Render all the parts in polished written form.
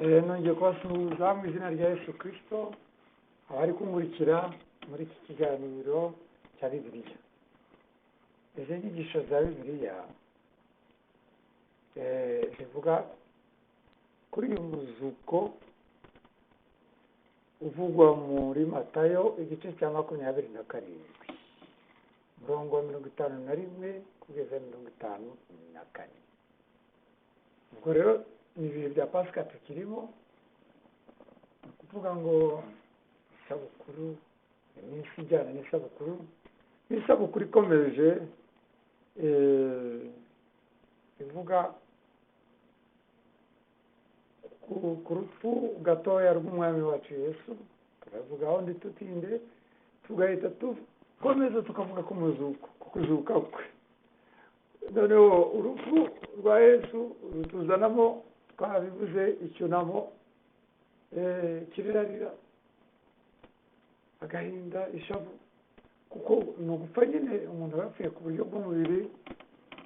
Nongeye kubasuhuza mu izina rya Yesu Kirisito, abari kunkurikira muri iki kiganiro cya Bibiliya. Izi nyigisho za Bibiliya zivuga kuri uyu muzuko uvugwa muri Matayo igice cya 27, umurongo wa 51 kugeza 54. Ubwo rero ni ibihe bya Pasika tukirimo, ni ukuvuga ngo isabukuru, iminsi ijyana n'isabukuru, ni isabukuru ikomeje ivuga ku rupfu gatoya rw'umwami wacu Yesu. Turavugaho ntitutinde, tugahita dukomeza tukavuga ku muzuko, ku kuzuka kwe. Noneho urupfu rwa Yesu rutuzanamo, twabivuze, icyunamo kirirarira, agahinda, ishavu, kuko ni ugupfa nyine. Umuntu aba yapfuye ku buryo bw'umubiri,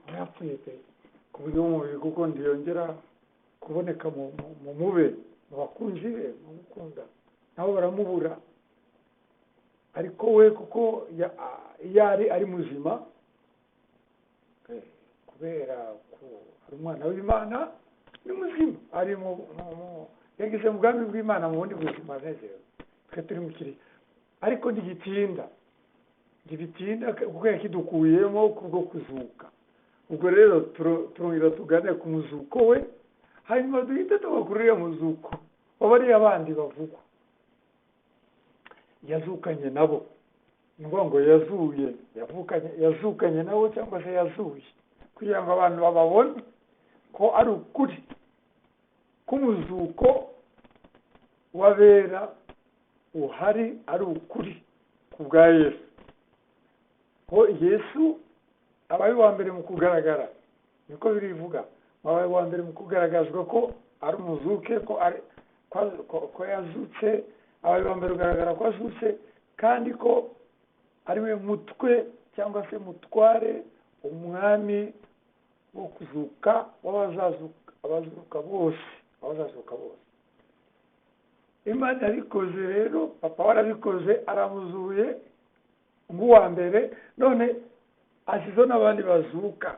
aba yapfuye pe ku buryo bw'umubiri, kuko ntiyongera kuboneka mu mube, mu bakunzi be bamukunda, nabo baramubura. Ariko we kuko iyo ari muzima, kubera ko ari umwana w'Imana, ni muzima, ari yagize mu bwami bw'Imana, mu bundi buzima anezerewe. Twe turi mu kiriyo, ariko ntigitinda, ntibitinda kuko yakidukuyemo kubwo kuzuka. Ubwo rero turongera tugane ku muzuko we, hanyuma duhite tuva kuri uriya muzuko w'abariya bandi bavugwa yazukanye nabo. Ni ukuvuga ngo yazuye, yazukanye nabo cyangwa se yazuye, kugira ngo abantu bababone ko ari ukuri k'umuzuko w'abera uhari, ari ukuri ku bwa Yesu, ko Yesu abaye uwa mbere mu kugaragara, niko birivuga, abaye uwa mbere mu kugaragazwa ko ari umuzuke, ko yazutse, abaye uwa mbere kugaragara ko azutse, kandi ko ari we mutwe cyangwa se mutware, umwami wo kuzuka w'abazuka bose, abazazuka bose. Imana yarabikoze rero, papa warabikoze, aramuzuye nk'uwa mbere, none ashyizeho n'abandi bazuka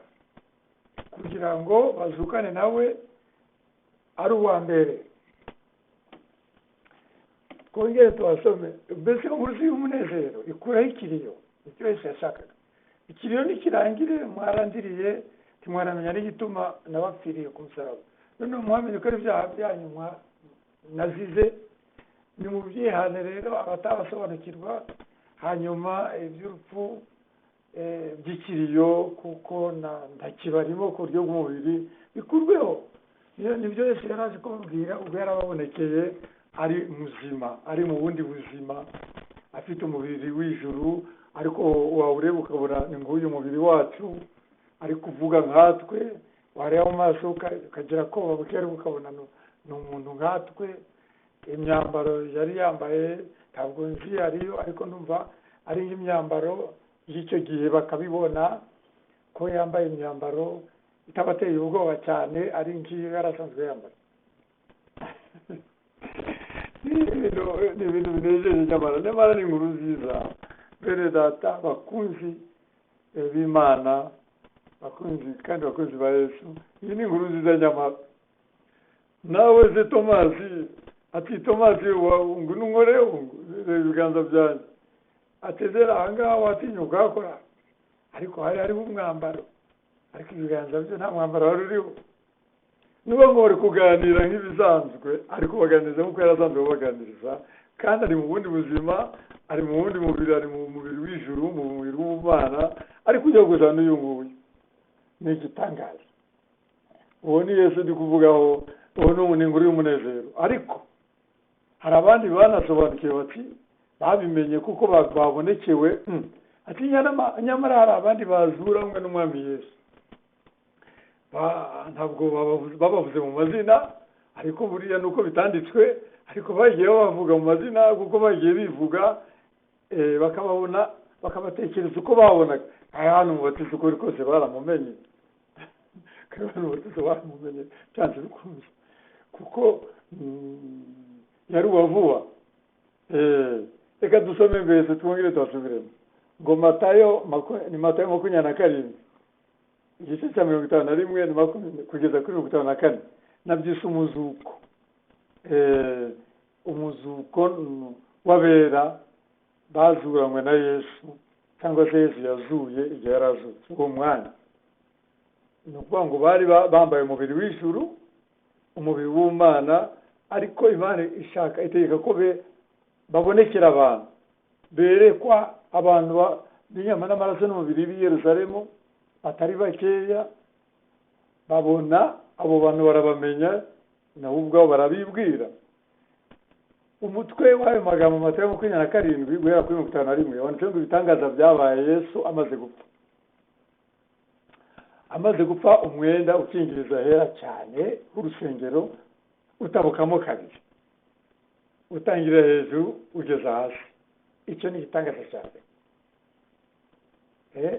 kugira ngo bazukane nawe ari uwa mbere. Twongere tubasome. Mbese inkuru y'umunezero ikuraho ikiriyo, icyo wese yashakaga. Ikiriyo nikirangire, mwarandiriye ntimwaramenya n'igituma nabapfiriye ku musaraba. Noneho mwamenye ko ari ibyaha byanyu nazize, ni mu byihane rero abatabasobanukirwa. Hanyuma iby'urupfu by'ikiriyo, kuko ntakibarimo ku buryo bw'umubiri, bikurweho. Nibyo Yesu yari azi kubabwira ubwo yarababonekeye ari muzima, ari mu bundi buzima, afite umubiri w'ijuru, ariko wawureba ukabona ni nguyu mubiri wacu, ari kuvuga nkatwe, wareba mu maso ukagira koba buke, ukabona ni umuntu nkatwe. Imyambaro yari yambaye ntabwo nzi ariyo, ariko numva ari nk'imyambaro y'icyo gihe, bakabibona ko yambaye imyambaro itabateye ubwoba cyane, ari nk'iyo yari asanzwe yambaye. Ni ibintu binejeje nyamara, nyamara ni inkuru nziza. Bene data, bakunzi b'Imana, bakunzi kandi bakunzi ba Yesu, iyi ni inkuru nziza nyamara. Nawe se Tomasi, ati Tomasi ngwino unkore, reba ibiganza byanjye, atezera aha ngaha watinyuka uhakora, ariko hari hariho umwambaro, ariko ibiganza bye nta mwambaro wari uriho. Niba ngo bari kuganira nk'ibisanzwe, ariko baganiriza nk'uko yari asanzwe baganiriza, kandi ari mu bundi buzima, ari mu wundi mubiri, ari mu mubiri w'ijuru, mu mubiri w'ubumana, ariko ujya gusa n'uyu nguyu. Ni igitangaza. Uwo ni Yesu ndi kuvugaho, uwo ni inkuru y'umunezero. Ariko hari abandi banasobanukiwe bati babimenye kuko babonekewe, ati nyamara hari abandi bazuranywe n'umwami Yesu. Ntabwo babavuze mu mazina, ariko buriya nuko bitanditswe, ariko bagiye babavuga mu mazina kuko bagiye bivuga, bakababona, bakabatekereza uko babonaga. Hano Umubatizo uko kose baramumenye, hano Umubatizo baramumenye byanze bikunze. Kuko yari uwa vuba. Reka dusome mbese, twongere tuhasubiremo. Ngo Matayo, ni Matayo 27, igice cya 51 kugeza kuri 54. Nabyise umuzuko, umuzuko w'abera bazuranywe na Yesu, cyangwa se Yesu yazuye igihe yari azutse uwo mwanya. Ni ukuvuga ngo bari bambaye umubiri w'ijuru, umubiri w'umwana, ariko Imana ishaka, itegeka ko babonekera abantu, berekwa abantu b'inyama n'amaraso n'umubiri b'i Yerusalemu batari bakeya. Babona abo bantu, barabamenya, nabo ubwabo barabibwira. Umutwe w'ayo magambo, Matayo 27 guhera kuri 51, wanditseho ngo ibitangaza byabaye Yesu amaze gupfa. Amaze gupfa, umwenda ukingiriza ahera cyane w'urusengero utabukamo kabiri, utangira hejuru ugeza hasi. Icyo ni igitangaza cya mbere.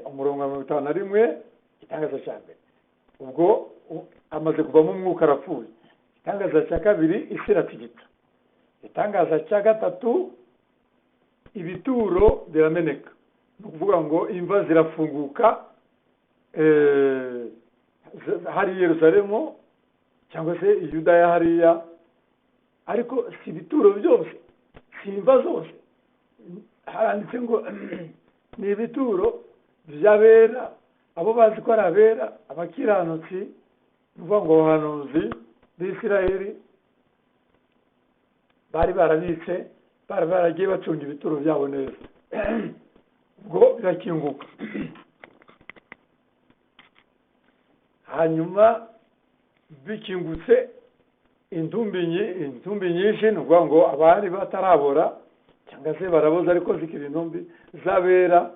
Umurongo wa 51, igitangaza cya mbere, ubwo amaze kuvamo umwuka, arapfuye. Igitangaza cya kabiri, isi iratigita. Igitangaza cya gatatu, ibituro birameneka, ni ukuvuga ngo imva zirafunguka hari i Yerusalemu cyangwa se i Yudaya hariya. Ariko si ibituro byose, si imva zose. Haranditse ngo ni ibituro by'abera, abo bazi ko ari abera, abakiranutsi, ni ukuvuga ngo abahanuzi b'Isirayeli bari barabitse, bari baragiye bacunga ibituro byabo neza. Ubwo birakinguka. Hanyuma bikingutse, intumbi nyinshi, ni ukuvuga ngo abari batarabora cyangwa se baraboza ariko zikiri intumbi z'abera,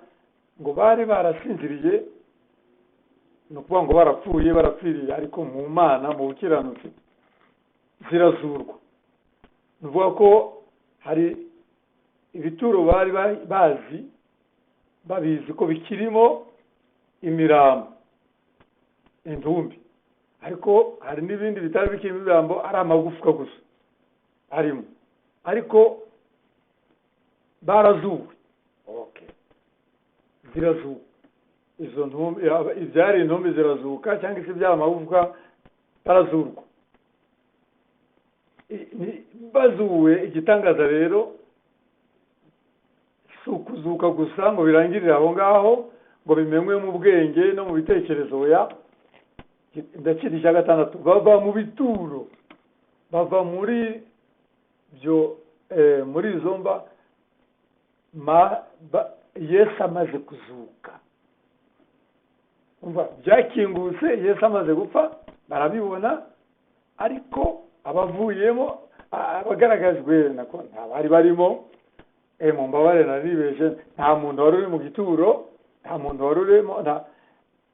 ngo bari barasinziriye, ni ukuvuga ngo barapfuye, barapfiriye ariko mu Mana, mu bukiranutsi, zirazurwa. Ni ukuvuga ko hari ibituro bari bazi, babizi ko bikirimo imirambo, intumbi, ariko hari n'ibindi bitari bikirimo imirambo, ari amagufwa gusa arimo, ariko barazuwe. Okay, zirazuka izo ntumbi, ibyari intumbi zirazuka, cyangwa se ibyari amagufwa barazurwa. Bazuwe, igitangaza rero si ukuzuka gusa ngo birangirire aho ngaho, ngo bimenywe mu bwenge no mu bitekerezo. Ya ndakiri icya gatandatu, bava mu bituro, bava muri byo, muri izo mva Yesu amaze kuzuka. Umva, byakingutse Yesu amaze gupfa, barabibona, ariko abavuyemo, abagaragajwe nako nta bari barimo. Mu mbabare, naribeshe, nta muntu wari uri mu gituro, nta muntu wari urimo.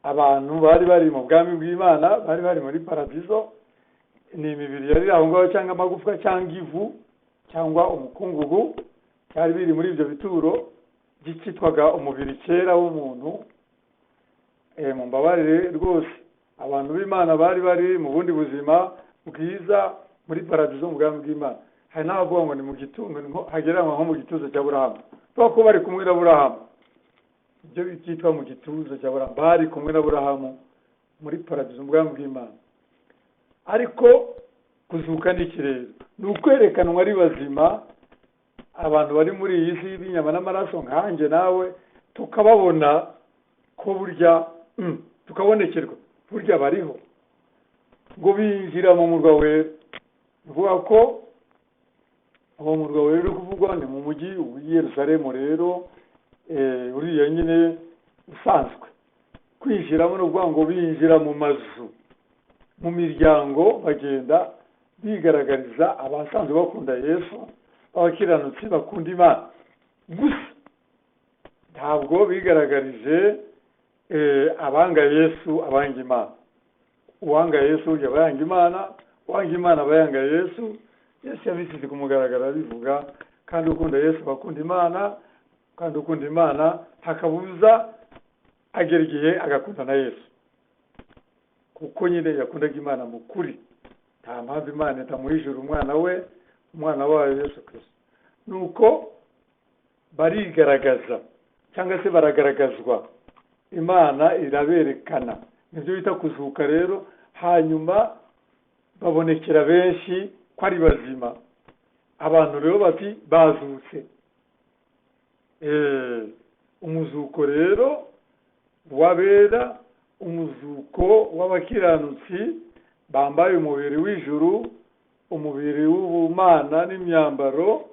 Abantu bari bari mu bwami bw'Imana, bari bari muri paradizo. Ni imibiri yari aho ngaho, cyangwa amagufwa, cyangwa ivu, cyangwa umukungugu, byari biri muri ibyo bituro by'icyitwaga umubiri kera w'umuntu. Mu mbabarire rwose, abantu b'Imana bari bari mu bundi buzima bwiza muri paradizo, mu bwami bw'Imana. Hari n'abavuga ngo ni mu gituza, hagereranywa nko mu gituza cya Burahamu, kubera ko bari kumwe na Burahamu. Ibyo byitwa mu gituza cya Burahamu, bari kumwe na Burahamu muri paradizo, mu bwami bw'Imana. Ariko kuzuka ni ikirere, ni ukwerekanwa ari bazima, abantu bari muri iyi si b'inyama n'amaraso nkanjye nawe tukababona ko burya tukabonekerwa, burya bariho. Ngo binjira mu murwa wera, ni ukuvuga ko uwo murwa wera uri kuvugwa ni mu mujyi w'i Yerusalemu rero, uriya nyine usanzwe. Kwinjiramo ni ukuvuga ngo binjira mu mazu, mu miryango, bagenda bigaragariza abasanzwe bakunda Yesu, abakiranutsi bakunda Imana gusa. Ntabwo bigaragarije abanga Yesu, abanga Imana. Uwanga Yesu yaba yanga Imana, uwanga Imana aba yanga Yesu. Yesu yabisize ku mugaragaro abivuga. Kandi ukunda Yesu bakunda Imana, kandi ukunda Imana hakabuza agera igihe agakunda na Yesu, kuko nyine yakundaga Imana mu kuri. Nta mpamvu Imana itamuha ijuru umwana we, umwana wayo Yesu Kirisito. Nuko barigaragaza cyangwa se baragaragazwa, Imana iraberekana, nibyo bita kuzuka rero. Hanyuma babonekera benshi ko ari bazima, abantu rero bati bazutse. Umuzuko rero w'abera, umuzuko w'abakiranutsi bambaye umubiri w'ijuru, umubiri w'ubumana n'imyambaro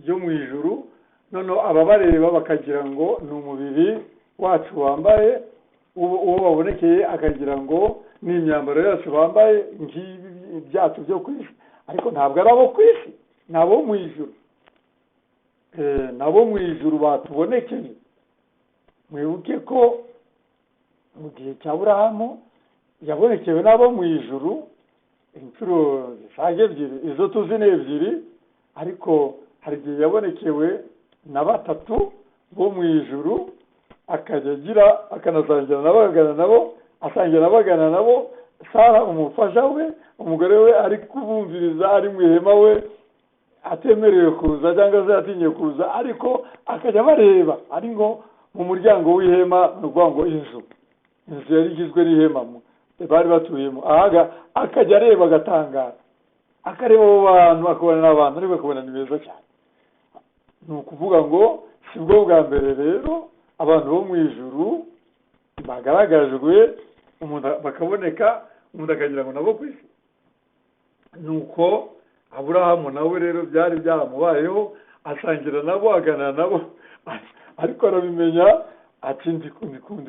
yo mu ijuru. Noneho ababareba bakagira ngo ni umubiri wacu wambaye, uwo babonekeye akagira ngo ni imyambaro yacu bambaye ngibi byacu byo ku isi, ariko ntabwo ari abo ku isi, ni abo mu ijuru. Nabo mu ijuru batubonekeye. Mwibuke ko mu gihe cya Aburahamu yabonekewe n'abo mu ijuru inshuro zisaga ebyiri, izo tuzi ni ebyiri, ariko hari igihe yabonekewe na batatu bo mu ijuru, akajya agira akanasangira n'abagana nabo, asangira n'abagana nabo. Sara umufasha we, umugore we, ari kubumviriza ari mu ihema we, atemerewe kuza cyangwa se atinye kuza, ariko akajya abareba ari ngo mu muryango w'ihema, ni ukuvuga ngo inzu yari igizwe n'ihema bari batuyemo, ahaga akajya areba agatangara, akareba abo bantu akabona n'abantu, ariko akabona ni beza cyane. Ni ukuvuga ngo si bwo bwa mbere rero abantu bo mu ijuru bagaragajwe, umuntu bakaboneka, umuntu akagira ngo nabo ku isi. Nuko Aburahamu nawe rero byari byaramubayeho, asangira nabo, aganira nabo, ariko arabimenya ati ndi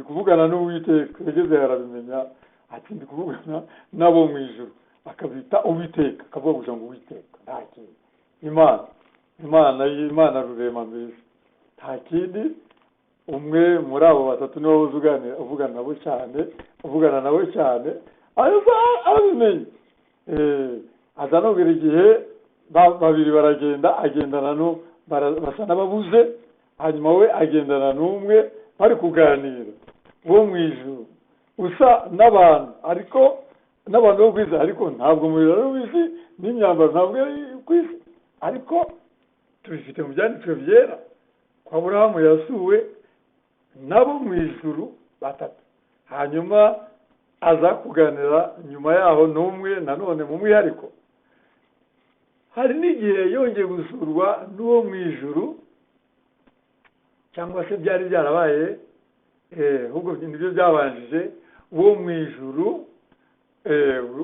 kuvugana n'Uwiteka. Yageze arabimenya ati ndi kuvugana nabo mu ijuru, akabita Uwiteka, akavuga gusa ngo Uwiteka, nta kindi. Imana Imana rurema mbese, nta kindi. Umwe muri abo batatu niwe uzi uvugana nabo cyane, uvugana nawe cyane, arabimenya. Aza nubwira igihe babiri baragenda, agendana no basa n'ababuze, hanyuma we agendana n'umwe bari kuganira wo mu ijuru, usa n'abantu, ariko n'abantu bo ku isi, ariko ntabwo umubiri ari uw'isi n'imyambaro ntabwo ari ku isi, ariko tubifite mu byanditswe byera ko Aburahamu yasuwe nabo mu ijuru batatu, hanyuma aza kuganira nyuma yaho n'umwe nanone mu mwihariko. Hari n'igihe yongeye gusurwa n'uwo mu ijuru, cyangwa se byari byarabaye, ahubwo nibyo byabanjije. Uwo mu ijuru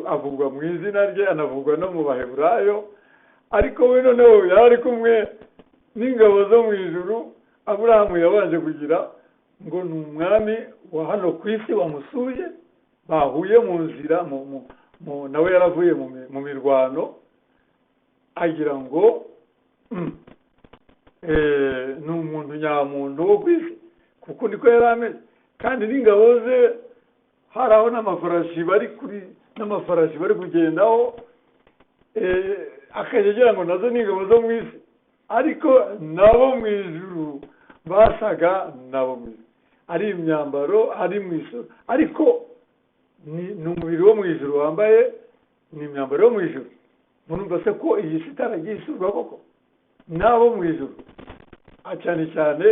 avugwa mu izina rye, anavugwa no mu Baheburayo, ariko we noneho yari ari kumwe n'ingabo zo mu ijuru. Aburahamu yabanje kugira ngo ni umwami wa hano ku isi wamusuye, bahuye mu nzira, nawe yaravuye mu mirwano, agira ngo ni umuntu nyamuntu wo ku isi, kuko niko yari ameze. Kandi n'ingabo ze hari aho n'amafarashi bari kuri, n'amafarashi bari kugendaho, akajya agira ngo nazo ni ingabo zo mu isi, ariko nabo mu ijuru basaga nabo mu isi, ari imyambaro, ari mu ijuru, ariko ni umubiri wo mu ijuru wambaye, ni imyambaro yo mu ijuru. Murumva se ko iyi si itaragiye isurwa koko nabo mu ijuru? Cyane cyane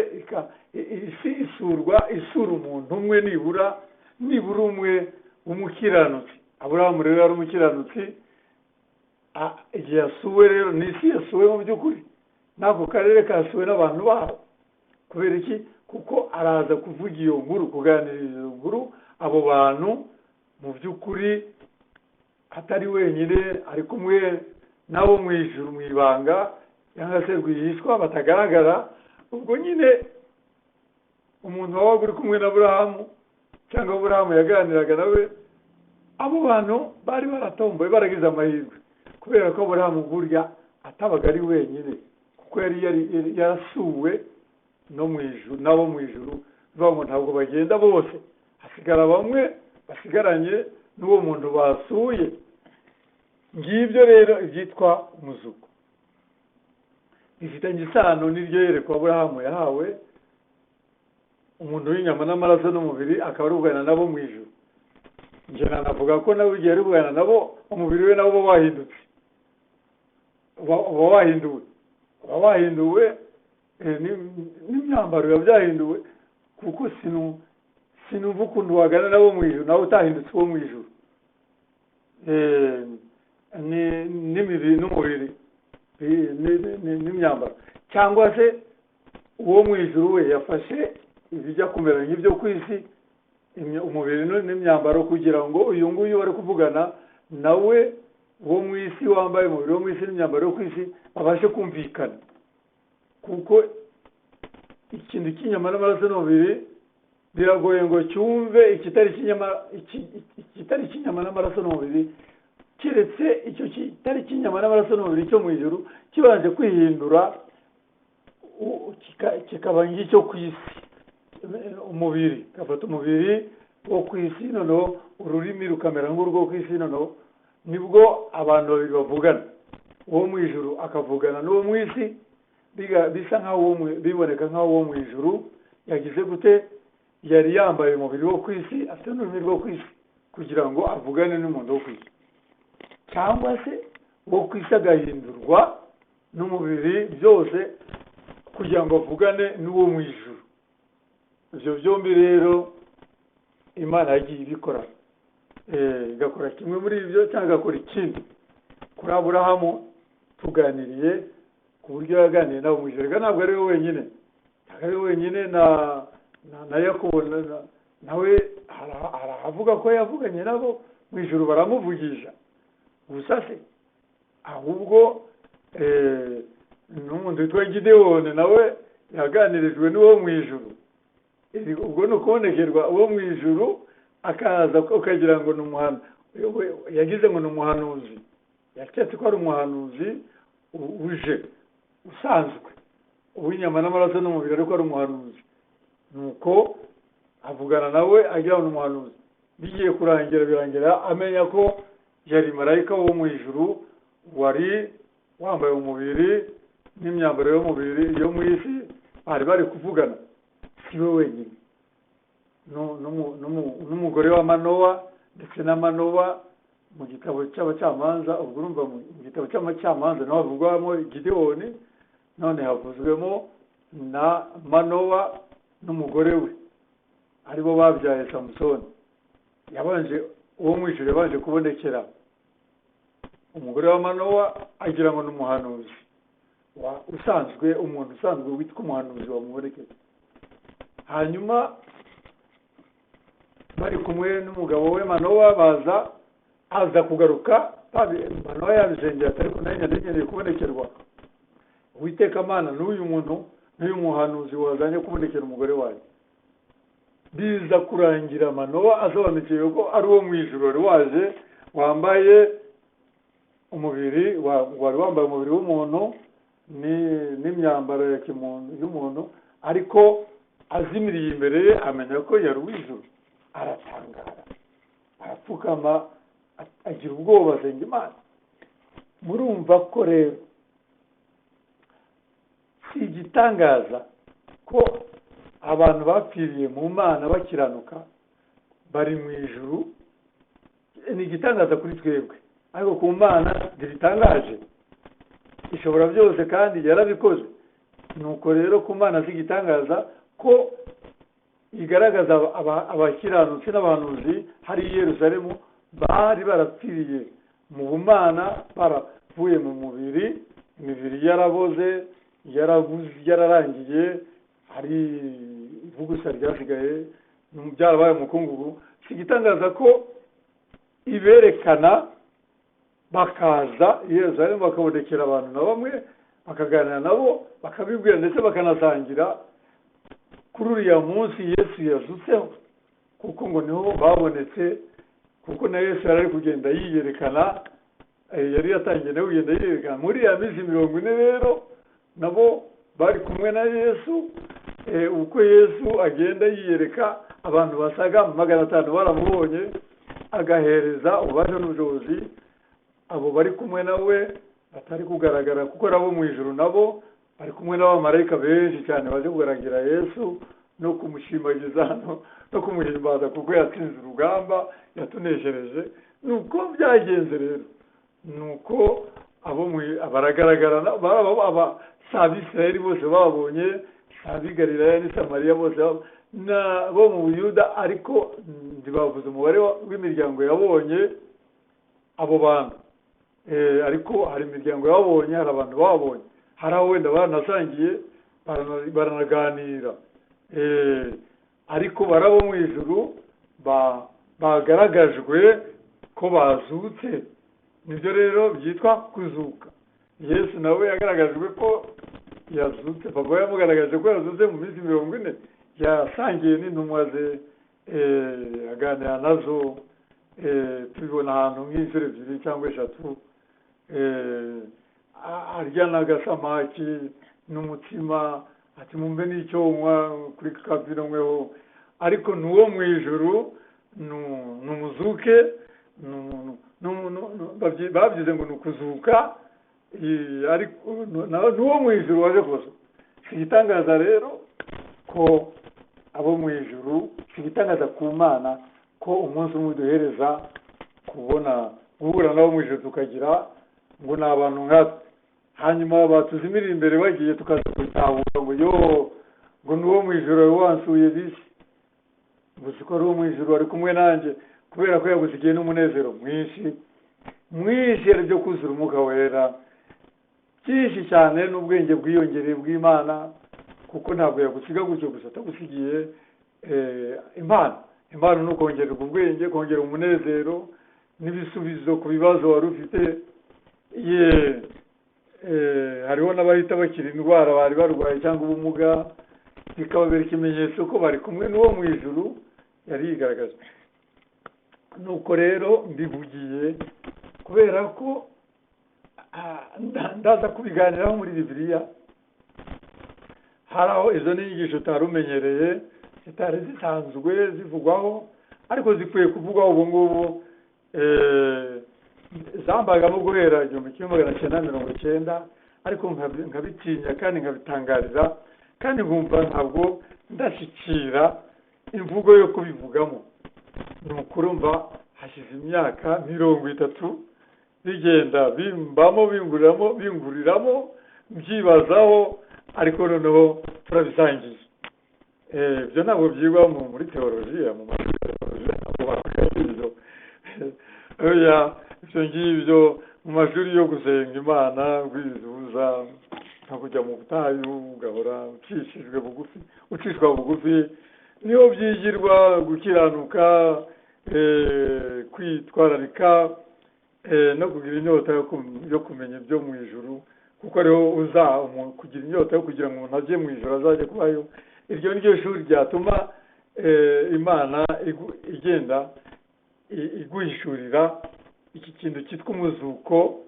isi isurwa, isura umuntu umwe nibura umwe w'umukiranutsi. Aburahamu rero yari umukiranutsi. Igihe yasuwe rero ni isi yasuwe mu by'ukuri, n'ako karere kasuwe n'abantu baho. Kubera iki? Kuko araza kuvuga iyo nkuru, kuganira iyo nkuru abo bantu mu by'ukuri atari wenyine, ari kumwe nabo mu ijuru mu ibanga cyangwa se rwihishwa batagaragara. Ubwo nyine umuntu wabaga uri kumwe na Aburahamu, cyangwa Aburahamu yaganiraga nawe, abo bantu bari baratomboye, baragize amahirwe, kubera ko Aburahamu burya atabaga ari wenyine, kuko yari yarasuwe no mu ijuru, nabo mu ijuru. Bivuga ngo ntabwo bagenda bose, hasigara bamwe basigaranye n'uwo muntu basuye. Ngibyo rero ibyitwa umuzuko bifitanye isano n'iryo yerekwa Aburahamu yahawe, umuntu w'inyama n'amaraso n'umubiri, akaba arugana nabo mu ijuru. Njye nanavuga ko nawe igihe ari kuganira nabo, umubiri we nabo uba wahindutse, uba wahinduwe, uba wahinduwe, n'imyambaro biba byahinduwe, kuko sinumva ukuntu wagana nabo mu ijuru nawe utahindutse uwo mu ijuru. N'imibiri n'umubiri n'imyambaro, cyangwa se uwo mu ijuru we yafashe ibijya kumera nk'ibyo ku isi, umubiri n'imyambaro, kugira ngo uyu nguyu bari kuvugana nawe wo mu isi, wambaye umubiri wo mu isi n'imyambaro yo ku isi, babashe kumvikana. Kuko ikintu cy'inyama n'amaraso n'umubiri biragoye ngo cyumve ikitari icy'inyama n'amaraso n'umubiri, keretse icyo kitari icy'inyama n'amaraso n'umubiri cyo mu ijuru kibanje kwihindura kikaba nk'icyo ku isi, umubiri gafata umubiri wo ku isi, noneho ururimi rukamera nk'urwo ku isi, noneho nibwo abantu babiri bavugana, uwo mu ijuru akavugana n'uwo mu isi, bisa nk'aho biboneka nk'aho uwo mu ijuru yagize gute, yari yambaye umubiri wo ku isi, afite n'ururimi rwo ku isi, kugira ngo avugane n'umuntu wo ku isi. Cyangwa se uwo ku isi agahindurwa n'umubiri byose kugira ngo avugane n'uwo mu ijuru. Ibyo byombi rero Imana yagiye ibikora, igakora kimwe muri ibyo cyangwa igakora ikindi. Kuri Aburahamu tuganiriye ku buryo yaganiriye nabo mu ijuru, ntabwo ari we wenyine, ntabwo ari we wenyine, na Yakobo nawe aravuga ko yavuganye nabo mu ijuru baramuvugisha. Gusa se ahubwo n'umuntu witwa Gidewoni nawe yaganirijwe n'uwo mu ijuru. Ubwo ni ukubonekerwa uwo mu ijuru akaza ukagira ngo ni umuhanuzi, yagize ngo ni umuhanuzi, yaketse ko ari umuhanuzi uje usanzwe uw'inyama n'amaraso n'umubiri, ariko ari umuhanuzi. Nuko avugana nawe agira ngo ni umuhanuzi, bigiye kurangira birangira amenya ko yari marayika wo mu ijuru wari wambaye umubiri n'imyambaro y'umubiri yo mu isi, bari bari kuvugana. Si we wenyine, n'umugore wa Manowa ndetse na Manowa mu gitabo cy'abacamanza. Ubwo urumva mu gitabo cy'abacamanza naho havugwamo Gidewoni, none havuzwemo na Manowa n'umugore we, aribo babyaye Samusoni. Yabanje uwo mu ijuru yabanje kubonekera umugore wa Manowa agira ngo ni umuhanuzi usanzwe, umuntu usanzwe witwa umuhanuzi wamubonekeye. Hanyuma bari kumwe n'umugabo we Manowa, baza aza kugaruka, Manowa yabijengera ariko nawe nkeneye kubonekerwa. Uwiteka Mana, n'uyu muntu n'uyu muhanuzi wazanye kubonekera umugore wanjye. Biza kurangira Manowa asobanukiwe ko ari uwo mu ijuru wari waje wambaye umubiri, wari wambaye umubiri w'umuntu n'imyambaro ya kimuntu y'umuntu, ariko azimiriye imbere ye amenya ko yari uw'ijuru. Aratangara, arapfukama, agira ubwoba, asenga Imana. Murumva ko rero si igitangaza ko abantu bapfiriye mu Mana bakiranuka bari mu ijuru. Ni igitangaza kuri twebwe, ariko ku Mana ntibitangaje, ishobora byose kandi yarabikoze. Nuko rero ku Mana si igitangaza ko igaragaza abakiranutsi n'abahanuzi hari i Yerusalemu bari barapfiriye mu bumana, baravuye mu mubiri, imibiri yaraboze, yararangiye, hari ivugusa ryasigaye, byarabaye umukungugu. Si igitangaza ko iberekana bakaza i Yerusalemu bakabonekera abantu na bamwe, bakaganira nabo, bakabibwira ndetse bakanasangira kuri uriya munsi Yesu yazutseho, kuko ngo niho babonetse. Kuko na Yesu yari ari kugenda yiyerekana, yari yatangiye nawe kugenda yiyerekana muri ya minsi 40. Rero nabo bari kumwe na Yesu, uko Yesu agenda yiyereka abantu basaga 500 baramubonye, agahereza ububasha n'ubushobozi abo bari kumwe nawe batari kugaragara, kuko nabo mu ijuru nabo bari kumwe n'abamarayika benshi cyane baje kugaragara Yesu no kumushimagiza no kumuhimbaza kuko yatsinze urugamba, yatuneshereje. Nuko byagenze rero, nuko abo baragaragara, si Abisirayeli bose babonye, si ab'i Galilaya n'i Samariya bose, bo mu Buyuda, ariko ntibavuze umubare w'imiryango yabonye abo bantu. Ariko hari imiryango yabonye, hari abantu babonye, hari aho wenda baranasangiye, baranaganira, ariko barabo mu ijuru bagaragajwe ko bazutse. Nibyo rero byitwa kuzuka. Yesu nawe yagaragajwe ko yazutse, Papa yamugaragaje ko yazutse mu minsi 40, yasangiye n'intumwa ze, aganira nazo, tubibona ahantu nk'inshuro 2 cyangwa 3, arya n'agasamaki n'umutsima, ati mumbe n'icyo unywa kuri kavino nkweho. Ariko n'uwo mu ijuru ni umuzuke, babyize ngo ni ukuzuka, ariko n'uwo mu ijuru waje kuzuka. Si igitangaza rero ko abo mu ijuru, si igitangaza ku Mana ko umunsi umwe uduhereza kubona guhura nabo mu ijuru, tukagira ngo ni abantu nkatwe, hanyuma batuzimirira imbere bagiye tukaza kubitahura ngo yo, ngo ni uwo mu ijuru wansuye bisi, ngo siko ari uwo mu ijuru ari kumwe nanjye, kubera ko yagusigiye n'umunezero mwinshi mwinshi, ari byo kuzura umwuka wera byinshi cyane, n'ubwenge bwiyongereye bw'Imana, kuko ntabwo yagusiga gutyo gusa atagusigiye impano. Impano ni ukongererwa ubwenge, kongera umunezero n'ibisubizo ku bibazo wari ufite. Hariho n'abahita bakira indwara bari barwaye cyangwa ubumuga, bikababera ikimenyetso ko bari kumwe n'uwo mu ijuru yari yigaragaje. Nuko rero mbivugiye kubera ko ndaza kubiganiraho muri Bibiliya, hari aho izo n'inyigisho utari umenyereye, zitari zisanzwe zivugwaho, ariko zikwiye kuvugwaho ubu ngubu. Zambagamo guhera 1990, ariko nkabitinya kandi nkabitangarira, kandi nkumva ntabwo ndashyikira imvugo yo kubivugamo. Ni ukurumva hashize imyaka 30 bigenda bimbamo, binguriramo, mbyibazaho, ariko noneho turabisangiye. Ibyo ntabwo byigwa muri teolojiya, mu mashuri ya teolojiya ntabwo bavuga ibyo. Ibyo ngibyo mu mashuri yo gusenga Imana, kwizuza, nko kujya mu butayu ugahora ucishijwe bugufi, ucishwa bugufi, niho byigirwa gukiranuka, kwitwararika, no kugira inyota yo kumenya ibyo mu ijuru, kuko ariho uza kugira inyota yo kugira ngo umuntu ajye mu ijuru, azajye kubayo. Iryo ni ryo shuri ryatuma Imana igenda iguhishurira iki kintu cyitwa umuzuko,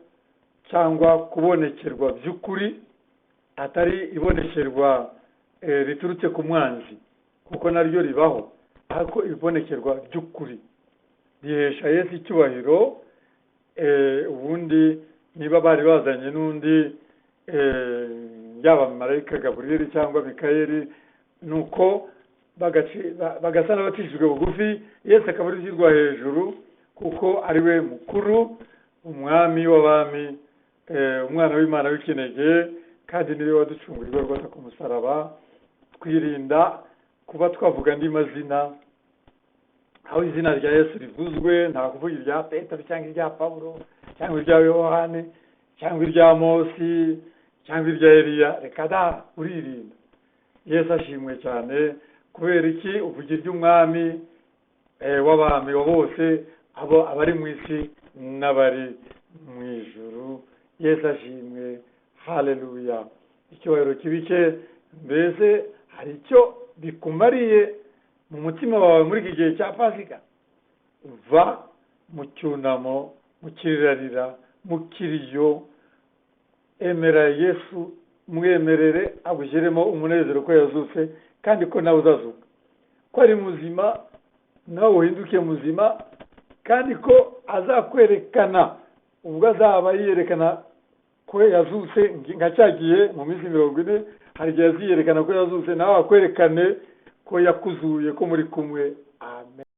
cyangwa kubonekerwa by'ukuri, atari ibonekerwa riturutse ku mwanzi, kuko naryo ribaho, ariko ibonekerwa by'ukuri rihesha Yesu icyubahiro. Ubundi niba bari bazanye n'undi, yaba marayika Gaburiyeli cyangwa Mikayeli, nuko bagasa n'abacishijwe bugufi, Yesu akaba ari ushyirwa hejuru, kuko ari we mukuru, umwami w'abami, umwana w'Imana w'ikinege, kandi niwe waducunguye rwose ku musaraba. Twirinda kuba twavuga andi mazina, aho izina rya Yesu rivuzwe nta kuvuga irya Petero cyangwa irya Pawulo cyangwa irya Yohani cyangwa irya Mosi cyangwa irya Eliya, reka da, uririnda. Yesu ashimwe cyane. Kubera iki? Uvuga iry'umwami w'abami wa bose, abo abari mu isi n'abari mu ijuru. Yesu ashimwe, haleluya. Icyubahiro kibike. Mbese hari icyo bikumariye mu mutima wawe muri iki gihe cya Pasika? Va mu cyunamo, mu kirirarira, mu kiriyo, emera Yesu, mwemerere agushyiremo umunezero ko yazutse, kandi ko nawe uzazuka, ko ari muzima, nawe uhinduke muzima, kandi ko azakwerekana ubwo azaba yerekana ko yazutse, nka cya gihe mu minsi 40, hari igihe aziyerekana ko yazutse, nawe akwerekane Ko yakuzuye, ko muri kumwe. Amen.